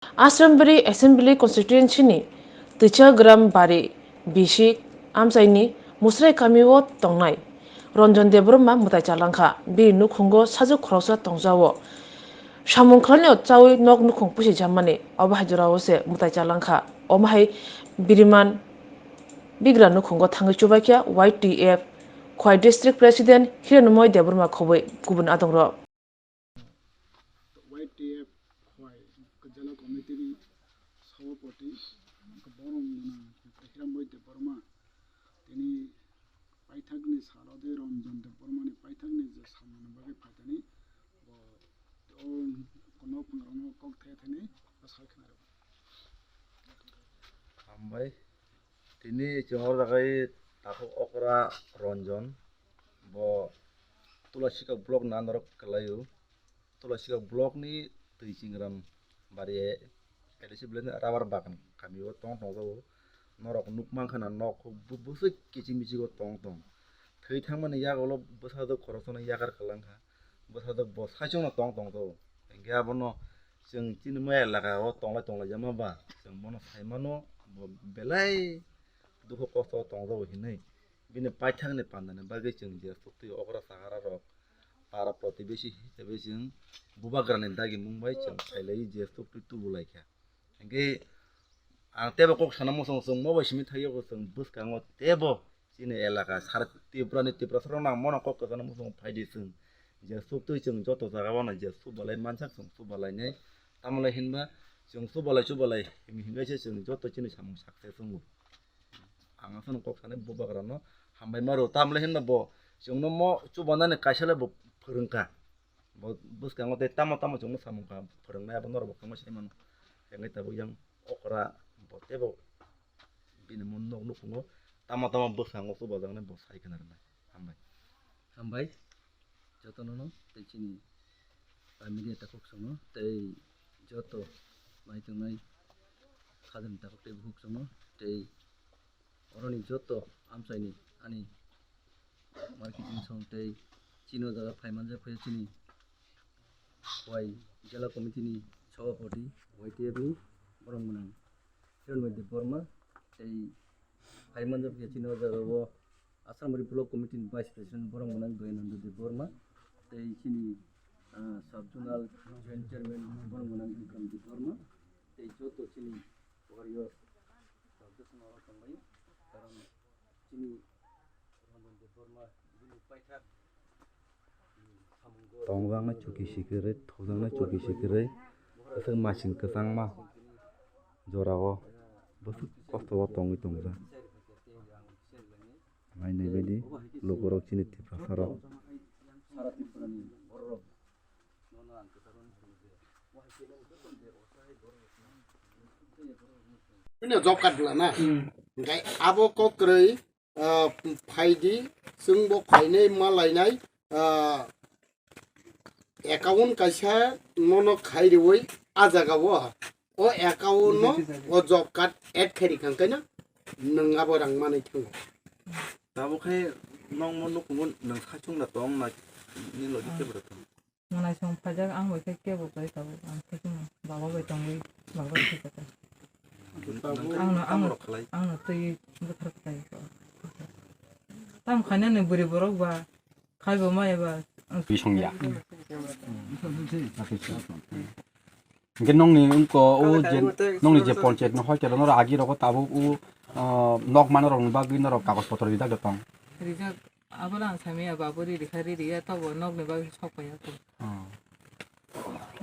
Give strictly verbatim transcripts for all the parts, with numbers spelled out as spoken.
Asrambari Assembly Constituency ni Twichagram Bari bisik amchaini Musrai kami o tongnai Ranjan Debbarma mwtai chalangkha. Bini nukhungo sajwk khoroksa tongjao. Samung khlainai chawi nok nukhung pusi jammani obo hai jorao se mwtai chalangkha. Omo hai biriman bigra nukhungo thangwi chubaikha Y T F Khwai District President Hiranmoy Debbarma khobwi kubun adongrok. Y T F Khwai Jela Committee ni Sabhapati Borom Gwnang Hiranmoy Debbarma tini paithakni salo de Ranjan Debbarmani paithakni je samungni bagwi phaitani bo o kono phangrokno kok the thani bwsai khna rw. Hambai. Tini chwng o jaga takhuk okra Ranjan, bo Tulasika block ni under o kwlaio. Tulasika block ni Twi Chingram Bari A D C village ni Rubber Bagan kami o tong tong jago. Norok nuk mankha na nok bu-, bwswk kiching miching o tong tong. Thwi thangmani yago ulo bwsajwk khoroksa no yakar kwlangkha. Bwsajwk bo saichung no tong tong jago. Hinkhe abono chwng chini mai elaka o tonglai tonglai jama ba chwng bono sai mano bo belai dukhu kosto o tong jago hinwi. Bini paithakni pandani bagwi chwng je suktwi okra sagra rok para protibesi hisabe chwng bubagrani dagi mung bai chwng khailai je suktwi tubu lai kha. Hinkhe ang tebo kok sana muchung chwng mo bai simi thaiyo chwng bwskango tebo chini elaka sara Tripura ni Tiprasa rok nang mono kok kwchangno muchung phaidi chwng je suktwi chwng joto jaga o no je subalai mansak chwng subalai nai tamolai hinba chwng subalai subalai himi hinbai se chwng joto chini samung success wngo. Ang aswk kok sanai bubagrano hambai ma rw tamle hinba bo chwngno mo chubanani kaisa le bo phwrwngkha. Bo bwskango tei tamo tamo chwngno samung kha phwrwngnai abo norok bo kwma sai mano. Hwnwi tabuk yang okra bo teibo bini mo nok nukhungo tamo tamo bwskango chubajaknai bo sai khna rwnai. Hambai. Hambai. Jotono no tei chini, ah, media takhuk songno tei joto nai tongnai khajani takhuk tei bukhuk songno tei oroni joto amchaini ani marketing song tei chini o jaga phai manjak phai chini Khwai Jela Committee ni Sabhapati Y T F ni borok mwnang Hiranmoy Debbarma tei phai manjak phai chini o jaga o Asrambari Block Committee ni Vice President borok mwnang Dayananda Debbarma tei chini, ah, Sub Zonal Joint Chairman borok mwnang Bikram Debbarma tei joto chini warriors rok bwskango tonglai karon chini Ranjan Debbarma bini paithak Tongjaknai chuki sikirwi, thujaknai chuki sikirwi, aswk machine kwchangma jorao bwswk kosto o tongwi tongjak. Nainai baidi lukurok chini Tiprasarok. Job card bwlana. Hwnkhe abo kok kwrwi ah, phaidi, chwngbo phainai ma lainai, ah, account kaisa nono khai rwi a jaga o, o account no o job card add khai rikha hwnkhe no nwng abo rang manwi thango. Tabuk khe nokmo nukhungo nwng saichung da tong na ni logi khe bwrwi tong. Mwnaisong phaijak ang bai khe kebo kwrwi tabuk ang khe chwng baba bai tongwi baba bai khe kwtal. Ang no, ang no, ang no twi bwthar kwtai. Tamo khainani bwrwi borok ba khaibo ma eba. Bisongya. Hwnkhe nokni wngko o je nokni je ponchayat no hoi khe norok agi rogo tabuk o, ah, nok manwi rokni bagwi norok kagoj potro rijak de tong. Rijak. Abono ang samya babu riri kha riri ya tobo nokni bagwi sok paiya ko. Oh.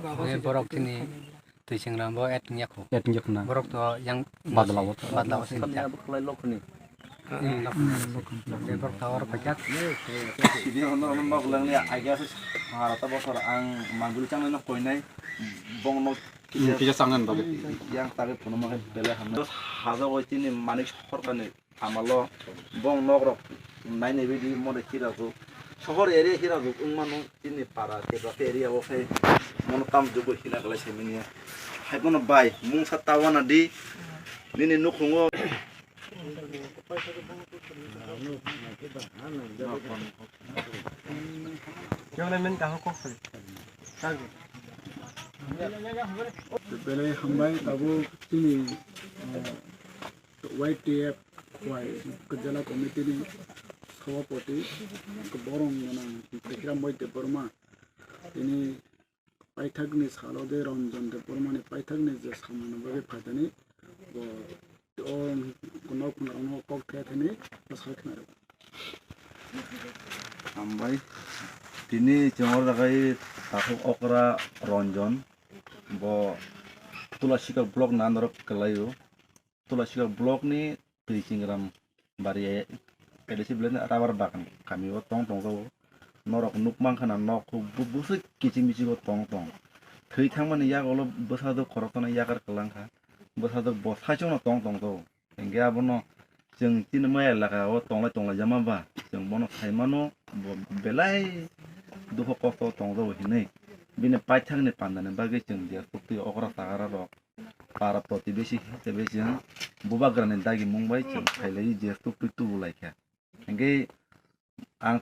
Baba Hwnwi swijak borok twi tini khainai. Twi swngra bo et wngya kho. Et wngya kho na. Borok to yang badla o to. Badla o sini. Samya bo khlai lokni. Hmm, lokni. Lokni. Borok to oro paikha. Sidi ono ono nok langni agia se harata bosor ang manjul changnai nok koinai bongno. Hmm, kisa changnai bagwi. Yang tagwi phunuma khe belai hamnai. Hajo oi tini manik sorkarni. Amalo bong nok rok nainai baidi mode hirajuk sohor area hirajuk wngmano chini para Tiprasa area o khe mono tamjugwi hina glai saimanya hai bono bai mungsa tawana di nini nukhungo. Belai hambai tabuk chini, eh, Y T F Y Jela Committee ni Sabhapati borong gwnang Tikhiram Boi Debbarma tini paithakni salo de Ranjan Debbarmani paithakni je samungni bagwi phaidani bo o nok phunarokno kok the thani bwsai khna rw. Hambai. Tini chwng oro jagai takhuk okra Ranjan. Bo Tulasikal block ni under o kwlaio. Tulasikal block ni twi chingram bari A D C village ni rubber bagan kami o tong tong jago. Norok nuk mankha na nok bu-, bwswk kiching bisingo tong tong. Thwi thangmani yago ulo bwsajwk khoroksa no yakar kwlang kha. Bwsajwk bo saichung no tong tong jago. Hingke abono chwng chini maya elaka o tonglai tonglai jama ba, chwng bono sai mano, bo belai dukho kosto tong jago hinwi. Bini paithakni pandani bagwi chwng je suktwi okra sagra rok para protibesi hisabe chwng bubagrani dagi mung bai chwng khailai je suktwi tubu lai kha. Hingke